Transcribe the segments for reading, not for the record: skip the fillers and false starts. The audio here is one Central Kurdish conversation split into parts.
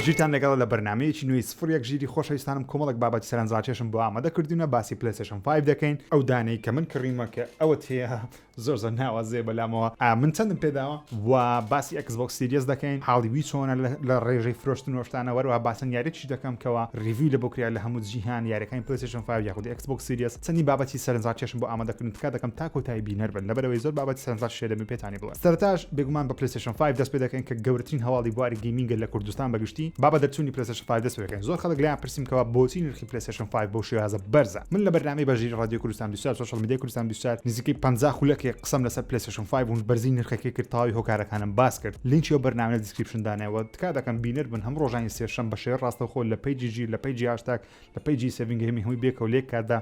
ژیرتان لەگەڵە لە بەرنامەیەکی نوێی سفر یەک ژیری خۆشەویستانم کۆمەڵێک بابەتی سەرنجڕاکێشم بۆ ئامادە کردوونە باسی پلەیستەیشن 5 دەکەین ئەو دانەی کە من کڕیمە کە ئەوەت هەیە زۆر زۆر ناوازەیە بەلامەوە من چەندم پێداوە و باسی Xbox Series دەکەین حاڵی Wii چۆنە لە ڕێژەی فرۆشتن و شتانە وەروە باسن یاریی دەکەم کەەوە review لە بۆ کرا لە هەموو جیهان یاریەکانی PlayStation 5 یاخود Xbox Series چەندی بابەتی سەرنجڕاکێشم بۆ ئامادەکردن تکا دەکەم تا کۆتایی بینەر بن لەبەرەوەی زۆر بابەتی سەرنجڕاکێش دەبن پێتانی بڵێم سەرەتاش بێگومان بە PlayStation 5 دەست پێ دەکەین کە گەورەترین هەواڵی بواری gaming ە لە کوردستان بەگشتی با بە دەرچوونی PlayStation 5 دەست پێ بکەین زۆر خەڵک لێیان پرسیم کەوا بۆچی نرخی PlayStation 5 بەو شێوازە بەرزە من لە بەرنامەی بەژیری ڕادیۆ کوردستان 24 social media ی کوردستان 24 نزیکەی 50 خولەکێک قسەم لەسەر PlayStation 5 و بەرزی نرخەکەی کرد تەواوی هۆکارەکانم باس کرد لینکی ئەو بەرنامە لە description دانایەوە تکا دەکەم بینەر بن هەم ڕۆژانی سێشەم بە شێوەی ڕاستەوخۆ لە page ی ژیر لە page ی هاشتاگ لە page ی سێڤین گەیمینگ هەمووی بێکەوە لێک کاتدا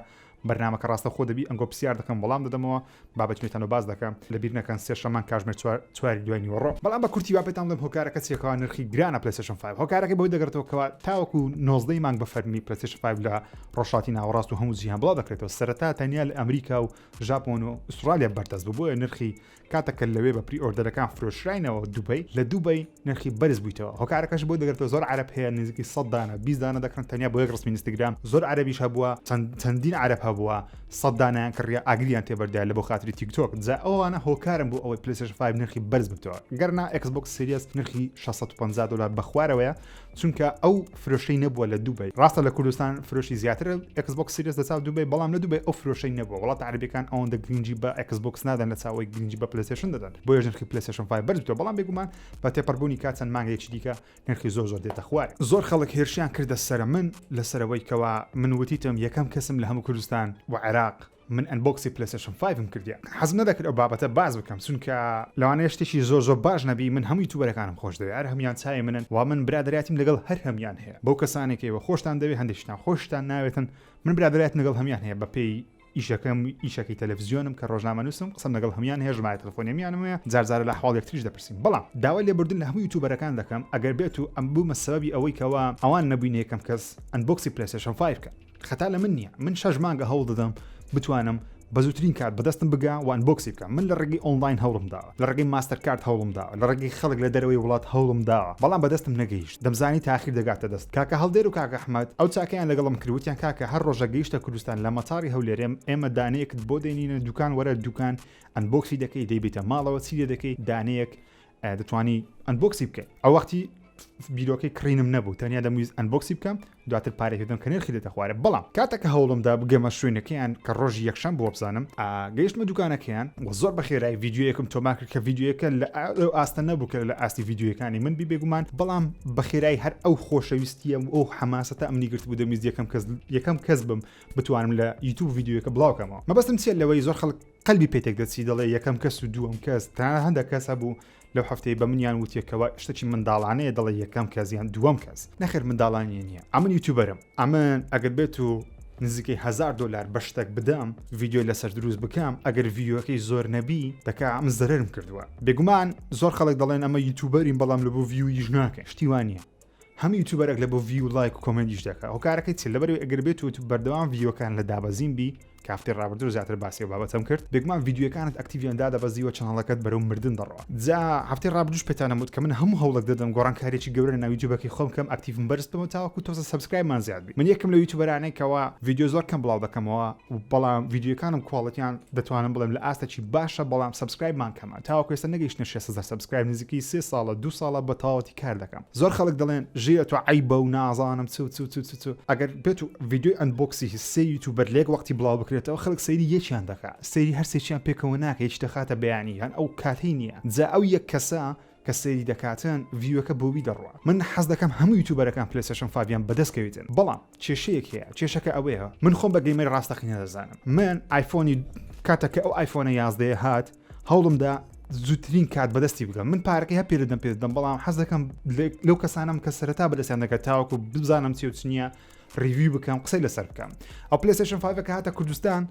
بەرنامەکە ڕاستەوخۆ دەبی ئەنگۆ پرسیار دەکەم وەڵام دەدەمەوە بابەتی نوێتان باس دەکەم لەبیر نەکەن سێشەمان کاژمێر چواری دوای نیوەڕۆ بەڵام بە کورتی وا پێتان بڵێم هۆکارەکە چییە کەوا نرخی گرانە PlayStation 5 هۆکارەکەی بەوەی دەگەڕێتەوە کەوا تاوەکو 19 مانگ بە فەرمی PlayStation 5 لە ڕۆژهەڵاتی ناوەڕاست و هەموو جیهان بڵاو دەکرێتەوە سەرەتا تەنیا لە ئەمریکا و ژاپۆن و ئوسترالیا بەردەست بوو بۆیە نرخی کاتە کە لەوێ بە pre-order ەکان فرۆشراینەوە دوبەی لە دوبەی نرخی بەرز بوویتەوە هۆکارەکەش بۆ دەگرێتەوە زۆر عەرەب هەیە نزیکی 100 دانە 20 دانە دەکڕن تەنیا بۆ یەک ڕسمی ئینستاگرام زۆر عەرەبیش هەبووە چەندین عەرەب هەبووە 100 دانیان کڕیە ئاگریان تێبەردایە لە بۆ خاتری تیک تۆک جا ئەوانە هۆکارن بۆ ئەوەی PlayStation 5 نرخی بەرز ببتەوە گەرنا Xbox Series نرخی 650 دلار بەخوارەوەیە چونکە ئەو فرۆشەی نەبووە لە دوبەی ڕاستە لە کوردستان فرۆشی زیاتر Xbox Series لە چاو دوبەی بەڵام لە دوبەی ئەو فرۆشەی نەبووە وڵاتە عەرەبیەکان ئەوەندە گرنگی بە Xbox نادەن لە چاوەی گرنگی بە PlayStation دەدەن بۆیە نرخی PlayStation 5 بەرز بووە بەڵام بێگومان بە تێپەڕبوونی کات چەند مانگێکی دیکە نرخی زۆر زۆر دێتە خوار زۆر خەڵک هێرشیان کردە سەر من لەسەرەوەی کەوا من وتیتم یەکەم کەسم لە هەموو کوردستان و عێراق من unbox ی PlayStation 5 م کردیە حەزم نەدەکرد ئەو بابەتە باس بکەم چونکە لەوانەیە شتێکی زۆر زۆر باش نەبی من هەموو YouTuber ەکانم خۆش دەوێ هەر هەموویان چاوی منن وا من برادەرایەتیم لەگەڵ هەر هەموویان هەیە بەو کەسانێک ئێوە خۆشتان دەوێ هەندێکشتان خۆشتان ناوێتن من برادەرایەتم لەگەڵ هەموویان هەیە بەپێی ئیشەکەم ئیشەکەی تەلەفزیۆنم کە ڕۆژنامەنووسم قسەم لەگەڵ هەموویان هەیە ژمارە تەلەفۆنیان هەیە جار جارە لە ئەحواڵ یەکتریش دەپرسین بەڵام داوای لێبوردن لە هەموو YouTuber ەکان دەکەم ئەگەر بێت و ئەم بوومە سەبەبی ئەوەی کەوا ئەوان نەبووینە یەکەم کەس unbox ی PlayStation 5 بکەن خەتا لە من نییە من شەش مانگە هەوڵ دەدەم بتوانم بە زووترین کات بەدەستم بگا و unbox ی بکەم من لە ڕێگەی ئۆنلاین هەوڵم داوە لە ڕێگەی ماستەر کارت هەوڵم داوە لە ڕێگەی خەڵک لە دەرەوەی وڵات هەوڵم داوە بەڵام بەدەستم نەگەیشت دەمزانی تاخیر دەگاتە دەست کاکە هەڵدێر و کاکە ئەحمەد ئەو چاکەیان لەگەڵم کرد وتیان کاکە هەر ڕۆژە گەیشتە کوردستان لە مەتاری هەولێرێم ئێمە دانەیەکت بۆ دێنینە دوکان وەرە دوکان unbox ی دەکەی دەیبیتە ماڵەوە چی لێ دەکەی دانەیەک دەتوانی unbox ی بکەیت ئەو وەختی بیرۆکەی کڕینم نەبوو تەنیا دەمویست unbox ی بکەم دواتر پارەی پێدەم کە نرخی دێتە خوارێ بەڵام کاتێک کە هەوڵمدا بگەمە شوێنەکەیان کە ڕۆژی یەکشەم بووە بزانم گەیشتمە دوکانەکەیان و زۆر بە خێرایی ڤیدیۆیەکم تۆمار کرد کە ڤیدیۆیەکە لە ئەو ئاستە نەبوو کە لە ئاستی ڤیدیۆیەکانی من بی بێگومان بەڵام بە خێرایی هەر ئەو خۆشەویستیە و ئەو حەماسەتە ئەمنی گرتبوو دەمویست یەکەم کەس یەکەم کەس بم بتوانم لە یوتیوب ڤیدیۆیەکە بڵاو کەمەوە مەبەستم چییە لەوەی زۆر خەڵک قەلبی پێ تێک دەچی دەڵێ یەکەم کەس و دووەم کەس تەنانەت هەندێک کەس هەبوو لەو هەفتەی بە منیان وتیە کەوا شتێکی منداڵانەیە دەڵێ یەکەم کەس یان دووەم کەس نەخێر منداڵانیە نییە ئەمن YouTuber م ئەمن ئەگەر بێت و نزیکەی هزار دلار بە شتێک بدەم ڤیدیۆ لەسەر دروست بکەم ئەگەر view ەکەی زۆر نەبی دەکا ئەم زەرم کردووە بێگومان زۆر خەڵک دەڵێن ئەمە YouTuber ین بەڵام لە بۆ view یش ناکەن شتی وانە هەم YouTuber ێک لە بۆ view لایک و comment یش دەکات هۆکارەکەی چی لەبەرەوەی ئەگەر بێت و بەردەوام view ەکان لە دابەزین بی کافتی ڕابردوو زیاتر باسی و بابەتەم کرد بێگومان ڤیدیۆکانت active یان دادەبەزیوە channel ەکەت بەرەو مردن دەڕوا جا هەفتەی ڕابردووش پێتانم وت کە من هەموو هەوڵێک دەدەم گۆڕانکاریی گەورە لە ناو یوتیوبەکەی خۆم کەم active م بەرز بکەمەوە تاوەکو تۆزە subscribe مان زیاد بی من یەکم لە YouTuber انەی کەوا ڤیدیۆ زۆر کەم بڵاو دەکەمەوە بەڵام ڤیدیۆکانم quality یان دەتوانم بڵێم لە ئاستێکی باشە بەڵام subscribe مان کەمە تاوەکو ئێستا نەگەیشتنە 600 subscribe نزیکەی سێ ساڵە دوو ساڵە بە تەواوەتی کار دەکەم زۆر خەڵک دەڵێن ژیرە تۆ عەیبە و نازانم چ و چ و چ و چ ئەگەر بێت و ڤیدیۆی unbox ی سێ YouTuber لە یەک وەختی بڵاو بکرێتەوە خەڵک سەیری یەکیان دەکا سەیری هەر سێکیان پێکەوە ناکە یەکی دەخاتە بەیانی یان ئەو کاتەی نییە جا ئەو یەک کەسە کە سەیری دەکاتن view ەکە بۆ وی دەڕوا من حەز دەکەم هەموو YouTuber ەکان PlayStation five یان بەدەست کەویتن بەڵام کێشەیەک هەیە کێشەکە ئەوەیە من خۆم بە gamer ی ڕاستەقینە دەزانم من ئایفۆنی کاتەکە ئەو ئایفۆنە یازدەیە هات هەوڵمدا زووترین کات بەدەستی بگەم من پارەکەی هە پێدەدەم پێدەم بەڵام حەز دەکەم لەو کەسانم کە سەرەتا بەدەستیان دەکات تاوەکو بزانم چی و چ نییە review بکەم قسەی لەسەر بکەم ئەو PlayStation 5 کە هاتە کوردستان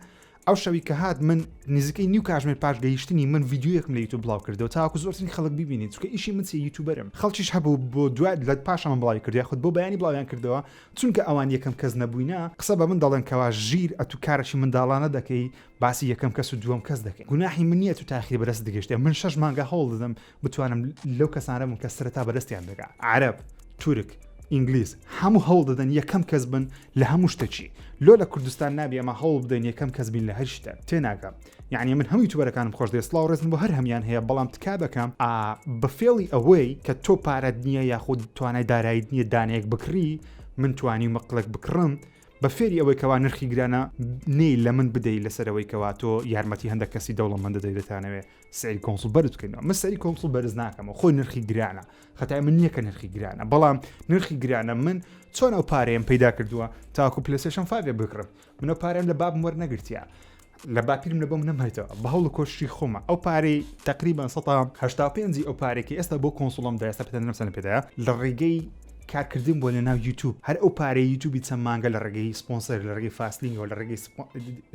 ئەو شەوی کە هات من نزیکەی نیو کاژمێر پاش گەیشتنی من ڤیدیۆیەکم لە یوتیوب بڵاو کردەوە تاوەکو زۆرترین خەڵک ببینێت چونکە ئیشی من چیە YouTuber م خەڵکیش هەبوو بۆ دوای لە پاشان من بڵاوی کرد یاخود بۆ بەیانی بڵاویان کردەوە چونکە ئەوان یەکەم کەس نەبووینە قسە بە من دەڵێن کەوا ژیر ئەتو کارەکی منداڵانە دەکەی باسی یەکەم کەس و دووەم کەس دەکەی گوناحی من نییە تو تاخیر بەدەست دەگەشتێ من شەش مانگە هەوڵ دەدەم بتوانم لەو کەسانە بم کە سەرەتا بەدەستیان دەگا عەرەب تورک. ئینگلیز هەموو هەوڵ دەدەن یەکەم کەس بن لە هەموو شتەکی لۆ لە کوردستان نابی ئەمە هەوڵ بدەین یەکەم کەس بین لە هەر شتە تێناگەم یعنی من هەموو یوتوبەرەکانم خۆش دێ سڵاو ڕێزم بۆ هەر هەمیان هەیە بەڵام تکا دەکەم ئا بە فێڵی ئەوەی کە تۆ پارەت نییە یاخود توانای دارایت نییە دانەیەک بکڕی من توانی مەقلێک بکڕم بە فێری ئەوەی کەوا نرخی گرانە نەی لە من بدەی لەسەر ئەوەی کەوا تۆ یارمەتی هەندێک کەسی دەوڵەمەند دەدەی دەتانەوێ سعری console بەرز بکەینەوە من سعری console بەرز ناکەمەوە خۆی نرخی گرانە خەتای من نییە کە نرخی گرانە بەڵام نرخی گرانە من چۆن ئەو پارەیەم پەیدا کردووە تاکو پلێسێشن 5 بکڕم من ئەو پارەم لە بابم وەرنەگرتیە لە باپیرم لە بۆم نەمایتەوە بە هەوڵ و کۆششی خۆمە ئەو پارەی تقریبا 185 ئەو پارێکی ئێستا بۆ console م دا ئێستا پێتان سەنە پێدایە لە ڕێگەی کارکردن بۆ لە ناو یوتوب هەر ئەو پارەی یوتوبی چەند مانگە لە ڕێگەی سپۆنسەر لە ڕێگەی فاستلینگەوە لە ڕێگەی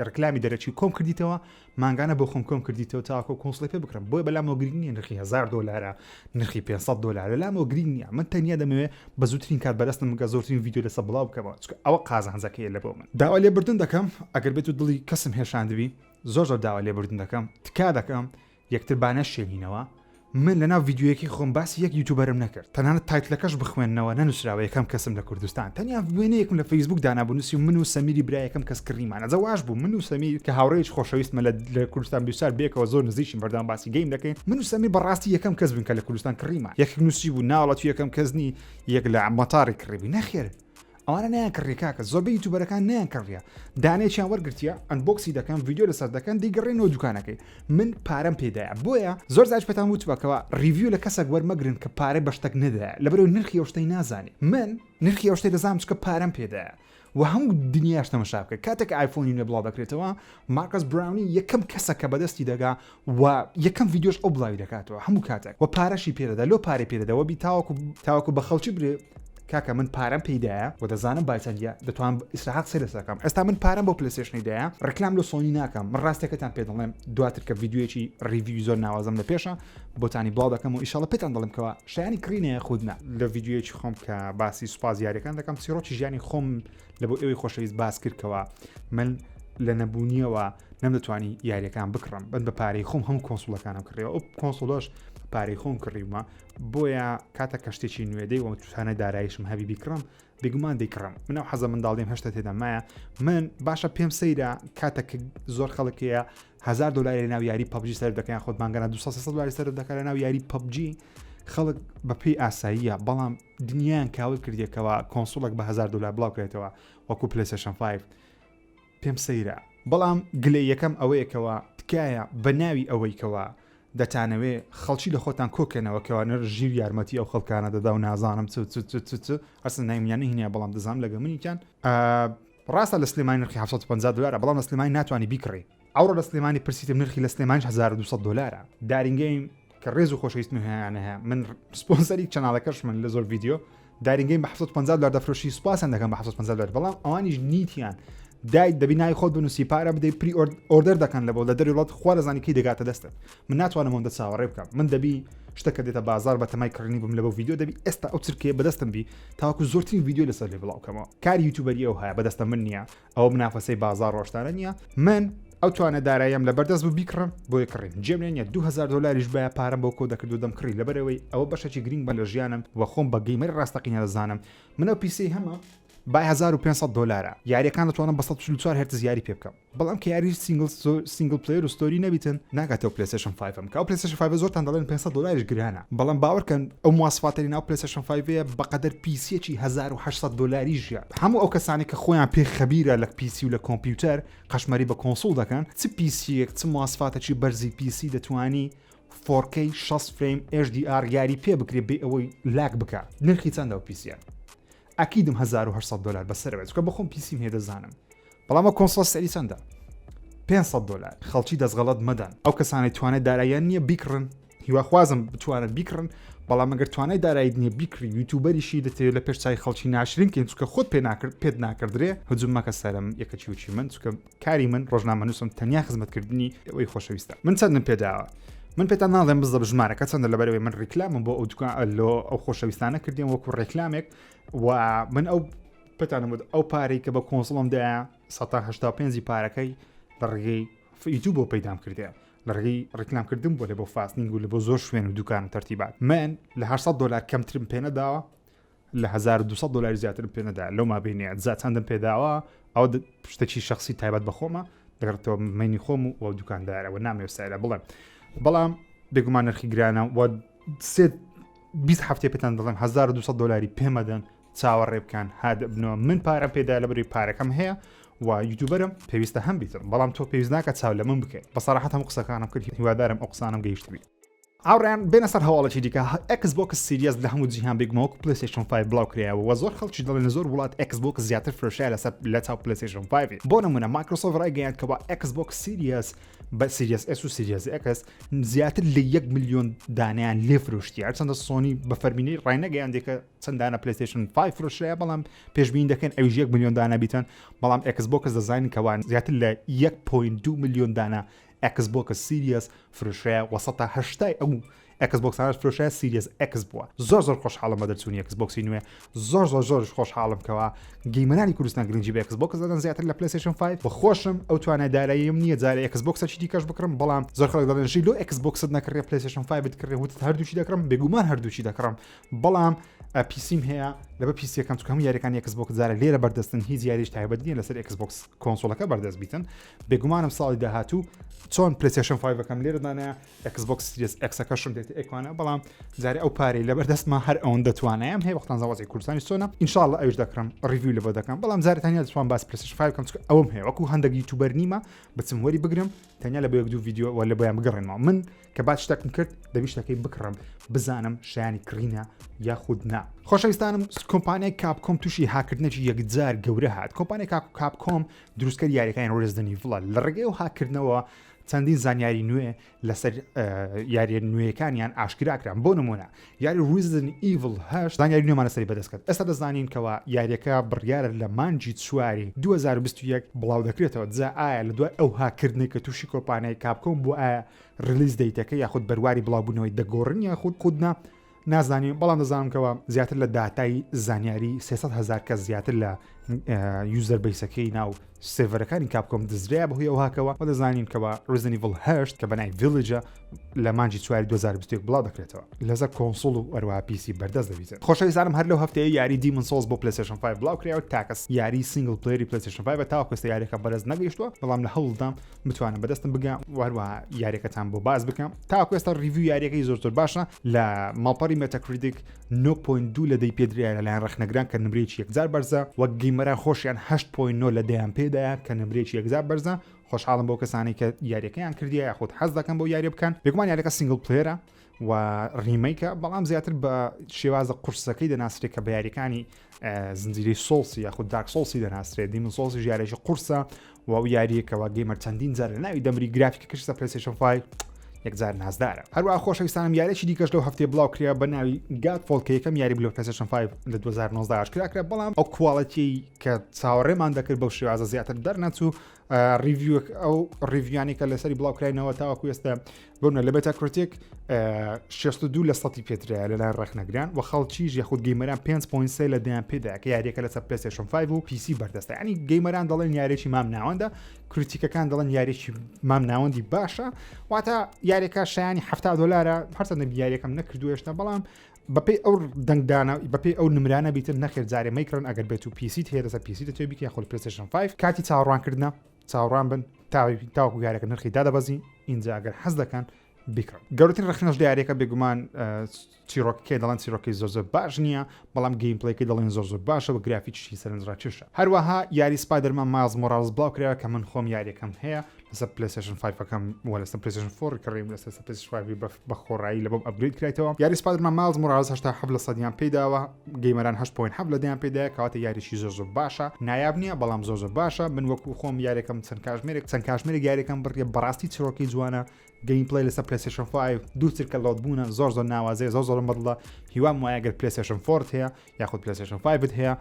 ڕکلامی دەرەکی کۆم کردیتەوە مانگانە بۆ خۆم کۆم کردیتەوە تاکۆ console ی پێ بکڕم بۆیە بەلامەوە گرنگ نییە نرخی 1000 دۆلارە نرخی 500 دۆلارە لامەوە گرنگ نییە من تەنیا دەمەوێت بە زووترین کات بەدەستم بگە زۆرترین ڤیدیۆ لەسەر بڵاو بکەمەوە چونکە ئەوە قازانجەکەیە لە بۆ من داوا لێبوردن دەکەم ئەگەر بێت و دڵی کەسم هێشاندبی زۆر زۆر داوا لێبوردن دەکەم تکا دەکەم یەکتر با نەشێنینەوە من لەناو ڤیدیۆیەکی خۆم باسی یەک YouTuber م نەکرد تەنانەت title ەکەش بخوێننەوە نەنووسراوە یەکەم کەسم لە کوردستان تەنیا وێنەیەکم لە فەیسبوک دانابوو نووسی من و سەمیری برا یەکەم کەس کڕیمان ئەجا واش بوو من و سەمیر کە هاوڕێیەکی خۆشەویستمە لە لە کوردستان بیسار بێکەوە زۆر نزیکین بەردەوام باسی game دەکەین من و سەمیر بەڕاستی یەکەم کەس بووین کە لە کوردستان کڕیمان یەکێک نووسی بوو ناوەڵا تو یەکەم کەس نی یەک لە مەتاڕی کڕیبووی نەخێر ئەوانە نیان کڕی کاکە زۆربەی YouTuber ەکان نیان کڕیە دانێکیان وەرگرتیە unbox ی دەکەن ڤیدیۆ لەسەر دەکەن دیگەڕێنەوە دوکانەکەی من پارەم پێدایە بۆیە زۆر زاج پێتان وتوەکەوە review لە کەسێک وەرمەگرن کە پارەی بە شتێک نەدایە لەبەرەوە نرخی ئەو شتەی نازانی من نرخی ئەو شتەی دەزانم چکە پارەم پێدایە و هەموو دنیاش تەمەشا بکە کاتێک ئایفۆنی نوێ بڵاو دەکرێتەوە مارکس براونی یەکەم کەسە کە بەدەستی دەگا و یەکەم ڤیدیۆش ئەو بڵاوی دەکاتەوە هەموو کاتێک و پارەشی پێدەدا لۆ پارەی پێدەدەوە بی تاوەکو تاوەکو بە خەڵکی برێ کاکە من پارەم پێیدایە و دەزانم بای چەندە دەتوانم ئیسراحەت قسەی لەسەر بکەم ئێستا من پارەم بۆ پلەیستەیشنی دایە ڕیکلام لۆ سۆنی ناکەم من ڕاستەکەتان پێ دەڵێم دواتر کە ڤیدیۆیەکی review زۆر ناوازەم لە پێشە بۆتانی بڵاو دەکەم و ئیشەڵە پێتان دەڵێم کەوا شایانی کڕینە خود نا لە ڤیدیۆیەکی خۆم کە باسی سوپاس یاریەکان دەکەم چیڕۆکی ژیانی خۆم لە بۆ ئێوەی خۆشەویست باس کردکەوە من لە نەبوونیەوە نەمدەتوانی یاریەکان بکڕم بەن بە پارەی خۆم هەموو console ەکانم کڕیەوە ئەو console ەش پارەی خۆم کڕیومە بۆیە کاتە کە شتێکی نوێدەی وە توانای دارایشم هەبی بیکڕم بێگومان دەیکڕم من ئەو حەزە منداڵیم هەشتا تێدا مایە من باشە پێم سەیرە کاتە کە زۆر خەڵک هەیە هزار دلاری لە ناو یاری PUBG سەر دەکەن خۆت مانگانە 200 دلاری سەر دەکات لە ناو یاری PUBG خەڵک بە پێی ئاساییە بەڵام دنیایان کاول کردێکەوە console ێک بە هزار دلار بڵاو کرێتەوە وەکو پلەیستەیشن 5 پێم سەیرە بەڵام گلەی یەکەم ئەوەیە کەوا تکایە بە ناوی ئەوەی کەوا دەتانەوێ خەڵکی لە خۆتان کۆکەنەوە کەوا نەر ژیر یارمەتی ئەو خەڵکانە دەدا و نازانم چ چ چ چ چ ئەسڵ ناویان نەهینایە بەڵام دەزانم لەگە منیکیان ڕاستە لە سلێمانی نرخی 750 دلارە بەڵام لە سلێمانی ناتوانانی بیکڕی ئەوڕۆ لە سلێمانی پرسیتم نرخی لە سلێمانیش 1200 دلارە دارینگەیم کە ڕێز و خۆشەویستم هەیانە هەیە من سپۆنسەری channel ەکەش من لە زۆر ڤیدیۆ دارینگەیم بە 750 دلار دەفرۆشی سوپاسیان دەکەم بە 750 دلار بەڵام ئەوانیش نیتیان دایت دەبی ناوی خۆت بنووسی پارە بدەی pre order دەکەن لە بۆ لە دەری وڵات خوا دەزانی کەی دەگاتە دەستت من ناتوانم ئەوەندە چاوەڕێ بکەم من دەبی شتەکە دێتە بازار بە تەمای کڕینی بم لە بۆ ڤیدیۆ دەبی ئێستا ئەو چرکەیە بەدەستم بی تاوەکو زۆرترین ڤیدیۆ لەسەر لێ بڵاو کەمەوە کاری YouTuber ی ئەو هەیە بەدەستە من نییە ئەوە منافەسەی بازار ڕۆشتانە نییە من ئەو توانە داراییەم لەبەردەست بوو بیکڕم بۆیە کڕیم جێم لێ نییە 2000 دۆلاریش بایە پارەم بۆ کۆ دەکرد و دەمکڕی لەبەرئەوەی ئەوە بەشێکی گرینگ بە لە ژیانم و خۆم بە gamer ی ڕاستەقینە دەزانم من ئەو PC ی هەمە بای 1500 دۆلارە یاریەکان دەتوانم بە 144 هێرتز یاری پێ بکەم بەڵام کە یاری single single player و story نەبیتن ناگاتەوە پلێستەیشن 5 م کە ئەو پلێستەیشن 5 زۆرتان دەڵێن 500 دۆلاریش گرانە بەڵام باوەڕکەن ئەو مواسفاتەی ناو پلێستەیشن 5 بەقەدەر PC یەکی 1800 دۆلاری ژیان هەموو ئەو کەسانی کە خۆیان پێ خەبیرە لە PC و لە کۆمپیوتەر قەشمەری بە console دەکەن چ PC یەک چ مواسفاتەکی بەرزی PC دەتوانی 4K 60 frame HDR یاری پێ بکرێ بێ ئەوەی lag بکە نرخی چەندە ئەو PC یە ئەکیدم 1800 دلار بەسەرەوە چونکە بەخۆم PC م هەیە دەزانم بەڵام ئەو console سعری چەندە 500 دلار خەڵکی دەستغەڵەت مەدەن ئەو کەسانەی توانای داراییان نییە بیکڕن هیواخوازم بتوانن بیکڕن بەڵام ئەگەر توانای دارایت نییە بیکڕی YouTuber یشی دەتەوێت لە پێش چای خەڵکی ناشرین کەین چونکە خۆت پێ ناکرد پێت ناکردرێ هجوم مەکە سەرم یەکەچی وچی من چونکە کاری من ڕۆژنامەنووسم تەنیا خزمەتکردنی ئەوەی خۆشەویستە من چەندم پێداوە من پێتان ناڵێم بزە ژمارەکە چەندە لەبەرەوەی من ڕیکلامم بۆ ئەو دوکان لۆ ئەو خۆشەویستانە کردیم وەکو ڕێکلامێک و من ئەو پێتانم وت ئەو پارەی کە بە console م دایە 185 پارەکەی لە ڕێگەی یوتیوب بۆ پەیدام کردێ لە ڕێگەی ڕیکلامکردن بۆ لە بۆ فاستنینگ و لە بۆ زۆر شوێن و دوکان و تەرتیبات من لە 800 دلار کەمترم پێ نەداوە. لە 1200 دلاری زیاترم پێ نەدا لەو مابینەیە جا چەندم پێداوە ئەوە شتێکی شخصی تایبەت بە خۆمە دەگەڕێتەوە مەینی خۆم و ئەو دوکاندارەوە نامەوێت سعرە بڵێم بەڵام بێگومان نرخی گرانە و سێ 20 هەفتەیە پێتان دەڵێم 1200 دلاری پێمەدەن چاوەڕێ بکەن هاد بنەوە من پارەم پێدا لە بەری پارەکەم هەیە و YouTuber م پێویستە هەم بیتم بەڵام تۆ پێویست ناکە چاو لە من بکەیت بە سەراحەت هەموو قسەکانم کرد هیوادارم ئەو قسانم گەیشتبی. هاوڕێیان بێنە سەر هەواڵێکی دیکە ئێکس بۆکس Series لە هەموو جیهان بێگومان وەکو پلەیستەیشن 5 بڵاو کرایەوە و زۆر خەڵکی دەڵێن لە زۆر وڵات ئێکس بۆکس زیاتر فرۆشرایە لەسەر لە چاو پلەیستەیشن 5 بۆ نمونە مایکرۆسۆفت ڕایگەیاند کەوا ئێکس بۆکس Series بە Series S و Series X زیاتر لە 1 میلیۆن دانیان لێ فرۆشتی هەرچەندە سۆنی بە فەرمینی ڕاینەگەیاندێ کە چەند دانە پلەیستەیشن 5 فرۆشرایە بەڵام پێشبینی دەکەن ئەویش 1 میلیۆن دانە بیتن بەڵام ئێکس بۆکس دەزانین کەوا زیاتر لە 1.2 میلیۆن دانە ئێکس بۆکس Series فرۆشرایە وە سەتا هەشتای ئەو ئێکس بۆکسانەش فرۆشرایە Series X بووە. زۆر زۆر خۆشحاڵم بە دەرچوونی ئێکس بۆکسی نوێ. زۆر زۆر زۆریش خۆشحاڵم کەوا gamer انی کوردستان گرنگی بە ئێکس بۆکس دەدەن زیاتر لە پلەیستەیشن 5 و خۆشم ئەو توانای داراییم نییە جارێ ئێکس بۆکسێکی دیکەش بکڕم بەڵام زۆر خەڵک دەڵێن ژی لۆ ئێکس بۆکست نەکڕێ پلەیستەیشن 5 کڕێ وتت هەردووکی دەکڕم بێگومان هەردووکی دەکڕم بەڵام PC م هەیە لەبە PC یەکەم چونکە هەموو یاریەکانی ئێکس بۆکس جارێ لێرە بەردەستن هیچ یاریش تایبەت نییە لەسەر ئێکس بۆکس console ەکە بەردەست بیتن بێگومانم ساڵی داهاتوو چۆن پلەیستەیشن 5 ەکەم لێرە دانایە ئێکس بۆکس Series X ەکەشم دێت ئێکوانە بەڵام جارێ ئەو پارەی لەبەر دەستما هەر ئەوەندە توانایم هەیە وەختان زەوازی کوردستانی چۆنە ئینشاءاللە ئەویش دەکڕم review لەبۆ دەکەم بەڵام جارێ تەنیا دەتوان باس پلەیستەیشن 5 بکەم چونکە ئەوم هەیە وەکو هەندێک YouTuber نیمە بچم وەری بگرم تەنیا لە بۆ یەک دوو ڤیدیۆ وە لە بۆیان بگەڕێنەوە من کە باس شتێکم کرد دەبی شتەکەی بکڕم بزانم شایانی کڕینە یاخود نا. خۆشەویستانم کۆمپانیای کاپکۆم تووشی هاکردنێکی یەکجار گەورە هات کۆمپانیای کاپکۆم دروستکەری یاریەکانی ڕێزدن ئیڤڵە لە ڕێگەی ئەو هاککردنەوە چەندین زانیاری نوێ لەسەر یاریە نوێیەکانیان ئاشکرا کران بۆ نمونە یاری ڕیزدن ئیڤڵ هەش زانیاری نوێمان لەسەری بەدەست کرد ئێستا دەزانین کەوا یاریەکە بڕیارە لە مانگی چواری 2021 بڵاو دەکرێتەوە جا ئایا لە دوای ئەو هاککردنەی کە تووشی کۆمپانیای کاپکۆم بوو ئایا release date ەکە یاخود بەرواری بڵاوبوونەوەی دەگۆڕن یاخود خودنا نازانین بەڵام دەزانم کەەوە زیاتر لە داتای زانیاری 300 هزار کەس زیاتر لە user base ەکەی ناو server ەکانی کاپکۆم دزریا بەهۆی ئەو هاکەوە و دەزانین کەوا ڕیزدن ئیڤڵ هەشت کە بەناوی Village ە لە مانگی چواری 2021 بڵاو دەکرێتەوە لەسەر console و هەروەها PC بەردەست دەبیتن. خۆشەویستانم هەر لەو هەفتەیە یاری Demon's Souls بۆ پلەیستەیشن 5 بڵاو کرایەوە تاکە یاری single player ی پلەیستەیشن 5 تاوەکو ئێستا یاریەکە بەدەست نەگەیشتووە بەڵام لە هەوڵدام بتوانم بەدەستم بگا و هەروەها یاریەکەتان بۆ باس بکەم تاوەکو ئێستا review یاریەکەی زۆر زۆر باشە لە ماڵپەڕی Metacritic 9.2 لە دەی پێدرایە لەلایەن ڕەخنەگران کە نمرەیەکی یەکجار بەرزە وەک gamer ان خۆشیان 8.9 لە دەیان پێدایە کە نمرەیەکی یەکجار بەرزە خۆشحاڵم بۆ کەسانی کە یاریەکەیان کردیە یاخود حەز دەکەن بۆ یاری بکەن بێگومان یاریەکە single player ە و remake ە بەڵام زیاتر بە شێوازە قورسەکەی دەناسرێت کە بە یاریەکانی زنجیرەی Souls ی یاخود Dark Souls ی دەناسرێت Demon's Souls ی یاریێکی قورسە و ئەو یاریەکەوە gamer چەندین جار لە ناوی دەمری گرافیکەکەش سە پلەیستەیشن 5 یەکجار نازدارە هەروە خۆشەویستانم یاریی دیکەش لەو هەفتەیە بڵاو کرا بە ناوی Godfall کە یەکەم یاری بلو پلەیستەیشن 5 لە 2019 ئاشکرا کرا بەڵام ئەو quality کە چاوەڕێمان دەکرد بەو شێوازە زیاتر دەرنەچوو review ەک ئەو review انی کە لەسەری بڵاوکراینەوە تاوەکو ئێستا بۆنە لە Metacritic 62 لە سەتی پێدرایە لەلایەن ڕەخنەگران و خەڵکیش یاخود gamer ان 5.3 لە دەیان پێدا کە یاریەکە لەسەر پلەیستەیشن 5 و PC بەردەستە ینی gamer ان دەڵێن یاریی مام ناوەندە critic ەکان دەڵێن یاریی مام ناوەندی باشە واتە یاریەکە شایانی 70 دلارە هەرچەندە یاریەکەم نەکردو هێشتا بەڵام بەپێی ئەو دەنگدانە بەپێی ئەو نمرانە بیتن نەخێر جارێ مەیکڕن ئەگەر بێت و PC ت هەیە لەسەر PC دەتەوێت بیکەی یاخود پلەیستەیشن 5 کاتی چاوەڕوانکردنە چاوەڕوان بن تاوەکو یاریەکە نرخی دادەبەزی ئینجا ئەگەر حەز دەکەن بیکڕن گەورەترین ڕەخنەش لە یاریەکە بێگومان چیرۆکەکەی دەڵێن چیرۆکی زۆر زۆر باش نییە بەڵام gameplay ەکەی دەڵێن زۆر زۆر باشە و گرافیکیشی سەرنجڕاکێشە هەروەها یاری سپایدەرمان مایڵز مۆرالز بڵاو کرایەوە کە من خۆم یاریەکەم هەیە لەسەر پلەیستەیشن 5 ەکەم و لەسەر پلەیستەیشن 4 کڕیم لەسەر پلەیستەیشن 5 بە خۆڕایی لە بۆم upgrade کرایتەوە یاری سپایدەرمان مایڵز مۆرالز 87 لە سەدیان پێداوە gamer ان 8.7 لە دەیان پێدایە کەواتە یاریشی زۆر زۆر باشە نایاب نییە بەڵام زۆر زۆر باشە من وەکو خۆم یاریەکەم چەند کاژمێرێک چەند کاژمێرێک یاریەکەم بڕیە بەڕاستی چیرۆکی جوانە gameplay لەسەر پلەیستەیشن 5 دوو چرکە load بوونە زۆر زۆر ناوازەیە زۆر زۆرم بەدڵە هیوام وایە گەر پلەیستەیشن 4 هەیە یاخود پلەیستەیشن 5 هەیە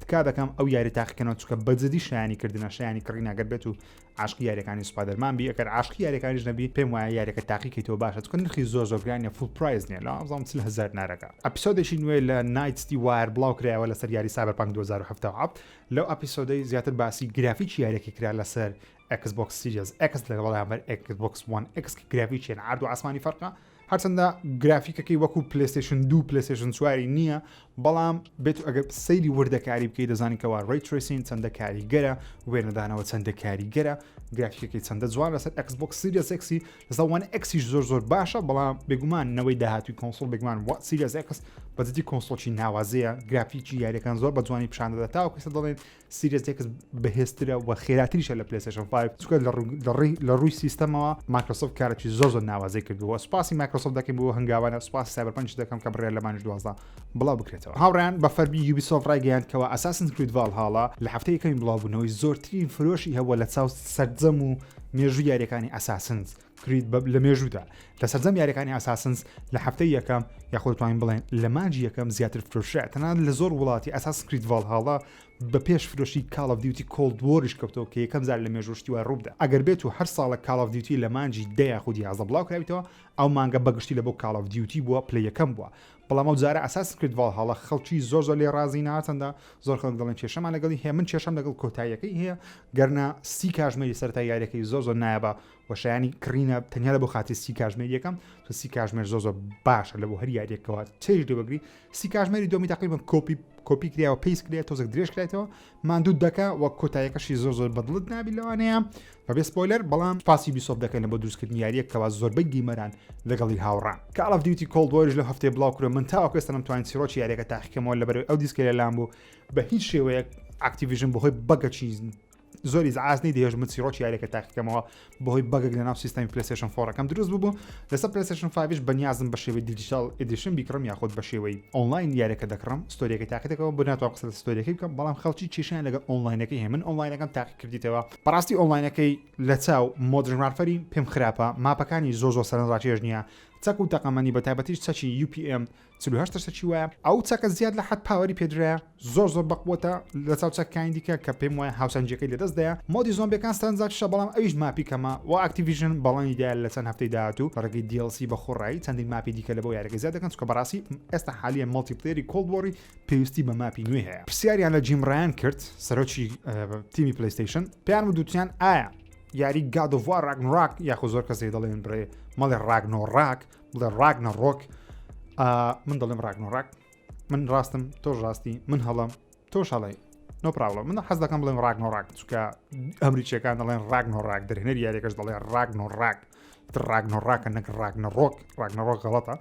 تکا دەکەم ئەو یاری تاقیکەنەوە چونکە بەجدی شایانی کردنە شایانی کڕینە گەر بێت و عاشقی یاریەکانی سپایدەرمان بی ئەگەر عاشقی یاریەکانیش نەبی پێم وایە یاریەکە تاقیکەیتەوە باشە چونکە نرخی زۆر زۆر گرانە full price نییە لە ئەزانم 40 هەزار نارەکە episode ێکی نوێ لە Night City Wire بڵاو کرایەوە لەسەر یاری سایبەرپانک 2077 لەو episode ەی زیاتر باسی گرافیکی یاریەکە کرا لەسەر ئێکس بۆکس Series X لەگەڵ بەرامبەر ئێکس بۆکس 1 ئێکس کە گرافیکیان عرض و ئاسمانی فەرقە. هەرچەندە گرافیکەکەی وەکو پلەیستەیشن دوو پلەیستەیشن چواری نییە بەڵام بێت ئەگەر سەیری وردەکاری بکەی دەزانی کەوا ray tracing چەندە کاریگەرە وێنەدانەوە چەندە کاریگەرە گرافیکەکەی چەندە جوان لەسەر Xbox Series X ی لەسەر One X یش زۆر زۆر باشە بەڵام بێگومان نەوەی داهاتوی console بێگومان وە Series X بەجدی console ی ناوازەیە گرافیکی یاریەکان زۆر بە جوانی پیشان دەدات تاوەکو ئێستا دەڵێن Series X بەهێزترە و خێراتریشە لە پلەیستەیشن 5 چونکە لە ڕووی سیستەمەوە مایکرۆسۆفت کارێکی زۆر زۆر ناوازەی کردووە سوپاسی مایکرۆسۆفت دەکەین بۆ هەنگاوانە سوپاسی Cyberpunk دەکەم کە بڕیار لە مانگی 12 بڵاو بکرێتەوە. هاوڕێیان بە فەرمی یوبیسۆفت ڕایگەیاند کەوا Assassin's Creed Valhalla لە هەفتەی یەکەمی بڵاوبوونەوەی زۆرترین فرۆشی هەبووە لە چاو سەرجەم و مێژوو یاریەکانی Assassin's Creed لە مێژوودا لە سەرجەم یاریەکانی Assassin's لە هەفتەی یەکەم یاخود توانین بڵێن لە مانگی یەکەم زیاتر فرۆشرا تەنانەت لە زۆر وڵاتی Assassin's Creed Valhalla بە پێش فرۆشی Call of Duty Cold War یش کەوتەوە کە یەکەم جار لە مێژوو شتی وای ڕووبدا ئەگەر بێت و هەر ساڵە Call of Duty لە مانگی دە یاخود 11 بڵاو کراویتەوە ئەو مانگە بەگشتی لە بۆ Call of Duty بووە پلە یەکەم بووە بەڵام ئەو جارە Assassin's Creed Valhalla خەڵکی زۆر زۆر لێ ڕازی ناتەندا زۆر خەڵک دەڵێن کێشەمان لەگەڵی هەیە من کێشەم لەگەڵ کۆتاییەکەی هەیە گەرنا سی کاژمێری سەرەتای یاریەکەی زۆر زۆر نایابە و شایانی کڕینە تەنیا لە بۆ خاتی سی کاژمێر یەکەم تو سی کاژمێر زۆر زۆر باشە لە بۆ هەر یاریەکەوە چێژ لێ بگری سی کاژمێری دۆمی تقریبا copy copy کراوە paste کرێت تۆزێک درێژ کرایتەوە ماندوو دەکا وە کۆتایەکەشی زۆر زۆر بەدڵت نابی لەوانەیە بەبێ spoiler بەڵام سپاسی یوبیسۆفت دەکەن بۆ دروستکردنی یاریەک کەوا زۆربەی gamer ان لەگەڵی هاوڕان. Call of Duty Cold War یش لەو هەفتەیە بڵاو کرا من تاوەکو ئێستا نەمتوانی چیڕۆکی یاریەکە تاقیکەمەوە لەبەرئەوەی ئەو دیسکەی لەلام بوو بە هیچ شێوەیەک Activision بەهۆی bug ەکی زۆری زعاز نەیدەهێشت من چیڕۆکی یاریەکە تاقیکەمەوە بەهۆی bug ێک لەناو سیستەمی پلەیستەیشن four ەکەم دروست ببوو لەسەر پلەیستەیشن five یش بەنیازم بە شێوەی digital edition بیکڕم یاخود بە شێوەی ئۆنلاین یاریەکە دەکڕم story ەکەی تاقی دەکەمەوە بۆ ناتوانم قسە لە story ەکەی بکەم بەڵام خەڵکی کێشیان لەگەڵ ئۆنلاینەکەی هەیە من ئۆنلاینەکەم تاقی کردیتەوە بەڕاستی ئۆنلاینەکەی لە چاو Modern Warfare ی پێم خراپە map ەکانی زۆر زۆر سەرنجڕاکێش نییە چەک و تەقەمەنی بە تایبەتیش چەکی UPM 48 چەکی وایە ئەو چەکە زیاد لە حەد power ی پێدرایە زۆر زۆر بەقوەتە لە چاو چەکەکانی دیکە کە پێم وایە هاوسەنگیەکەی لەدەست دایە mode ی زۆمبیەکان سەرنجڕاکێشە بەڵام ئەویش map ی کەمە و Activision بەڵێنی دایە لە چەند هەفتەی داهاتوو لە ڕێگەی DLC بە خۆڕایی چەندین map ی دیکە لە بۆ یاریەکە زیاد دەکەن چونکە بەڕاستی ئێستا حالیە multiplayer ی Cold War ی پێویستی بە map ی نوێ هەیە. پرسیاریان لە جیم ڕایان کرد، سەرۆکی تیمی پلەیستەیشن، پێیان وت وتیان ئایا یاری God of War Ragnarok یاخۆ زۆر کەسێک دەڵێن بڕێ مەڵێ ڕاگنۆڕاک بڵێ ڕاگنەڕۆک من دەڵێم ڕاگنۆڕاک من ڕاستم تۆش ڕاستی من هەڵم تۆش هەڵی no problem من حەز دەکەم بڵێم ڕاگنۆڕاک چونکە ئەمریکیەکان دەڵێن ڕاگنۆڕاک دەرهێنەری یاریەکەش دەڵێن ڕاگنۆڕاک ڕاگنۆڕاکە نەک ڕاگنەڕۆک ڕاگنەڕۆک غەڵەتە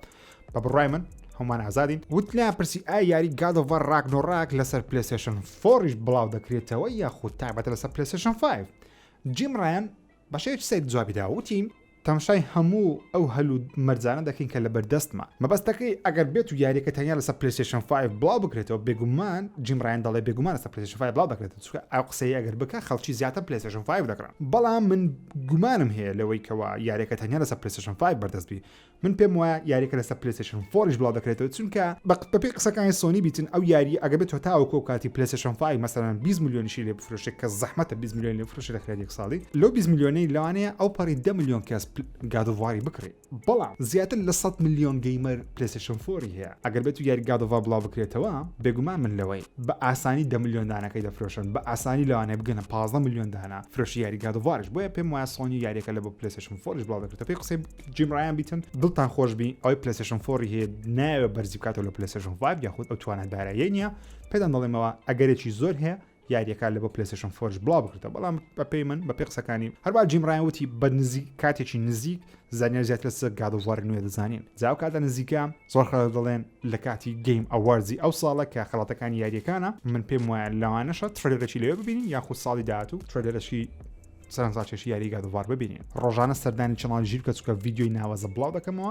بە بڕای من هەمومان ئازادین وت لایان پرسی ئایا یاری God of War Ragnarok لەسەر پلەیستەیشن four یش بڵاو دەکرێتەوە یاخود تایبەتە لەسەر پلەیستەیشن 5 جیم ڕایان بە شێوەیەکی سەیر جوابی دا وتی تەماشای هەموو ئەو هەل و مەرجانە دەکەین کە لەبەردەستمە مەبەستەکەی ئەگەر بێت و یاریەکە تەنیا لەسەر پلەیستەیشن 5 بڵاو بکرێتەوە بێگومان جیم ڕایان دەڵێ بێگومان لەسەر پلەیستەیشن 5 بڵاو دەکرێتەوە چونکە ئەو قسەی ئەگەر بکە خەڵکی زیاتر پلەیستەیشن 5 دەکڕن بەڵام من گومانم هەیە لەوەی کەوا یاریەکە تەنیا لەسەر پلەیستەیشن 5 بەردەست بی من پێم وایە یاریەکە لەسەر پلەیستەیشن four یش بڵاو دەکرێتەوە چونکە بەپێی قسەکانی سۆنی بیتن ئەو یاریە ئەگەر بێت تاوەکو ئەو کاتی پلەیستەیشن 5 مەسەلەن 20 ملیۆنیشی لێ بفرۆشێت کە زەحمەتە 20 ملیۆن لێ بفرۆشێت لە خلال یەک ساڵی لەو 20 ملیۆنەی لەوانەیە ئەو پەڕی 10 ملیۆن کەس God of War ی بکڕێ بەڵام زیاتر لە 100 ملیۆن gamer پلەیستەیشن four ی هەیە ئەگەر بێت و یاری God of War بڵاو بکرێتەوە بێگومان من لەوەی بە ئاسانی 10 ملیۆن دانەکەی دەفرۆشن بە ئاسانی لەوانەیە بگەنە 15 ملیۆن دانە فرۆشی یاری God of War یش بۆیە پێم وایە سۆنی یاریەکە لە بۆ پلەیستەیشن four یش بڵاو دەکرێتەوە پێی قسەی جیم ڕایان بیتن دڵتان خۆش بی ئەوەی پلەیستەیشن four ی هەیە نایەوێت بەرزی بکاتەوە لە پلەیستەیشن 5 یاخود ئەو توانا داراییەی نییە پێتان دەڵێمەوە ئەگەرێکی زۆر هەیە یاریەکە لە بۆ پلەیستەیشن four ش بڵاو بکرێتەوە بەڵام بەپێی من بەپێی قسەکانی هەروە جیم ڕایان وتی بە نزیک کاتێکی نزیک زانیاری زیاتر لەسەر God of War نوێ دەزانین جا ئەو کاتە نزیکە زۆر خەڵک دەڵێن لە کاتی Game Awards ی ئەو ساڵە کە خەڵاتەکانی یاریەکانە من پێم وایە لەوانەشە trailer ێکی لەوێ ببینین یاخود ساڵی داهاتوو trailer ێکی سەرنجڕاکێشی یاری God of War ببینین ڕۆژانە سەردانی channel ی ژیر بکە چونکە ڤیدیۆی ناوازە بڵاو دەکەمەوە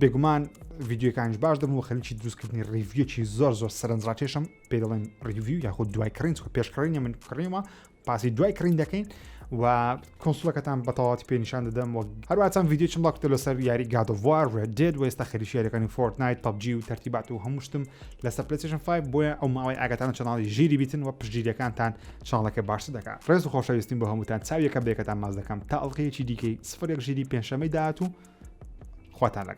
بێگومان ڤیدیۆکانش باش دەبم و خەریکی دروستکردنی review ەکی زۆر زۆر سەرنجڕاکێشم پێ دەڵێن review یاخود دوای کڕین چونکە پێش کڕینە من کڕیومە باسی دوای کڕین دەکەین و console ەکەتان بە تەواوەتی پێ نیشان دەدەم و هەروەها چەند ڤیدیۆچم بڵاو کردەوە لەسەر یاری God of War Red Dead و ئێستا خەریکی یاریەکانی Fortnite PUBG و تەرتیبات و هەموو شتم لەسەر پلەیستەیشن 5 بۆیە ئەو ماوەی ئاگاتان channel ی ژیری بیتن و پشتگیریەکانتان channel ەکە باشتر دەکات ڕێز و خۆشەویستیم بۆ هەمووتان چاویەکە بەیەکەتان ماچ دەکەم تا ئەڵقەیەکی دیکەی سفر یەک ژیری پێنجشەممەی داهاتوو خواتان لەگەڵ.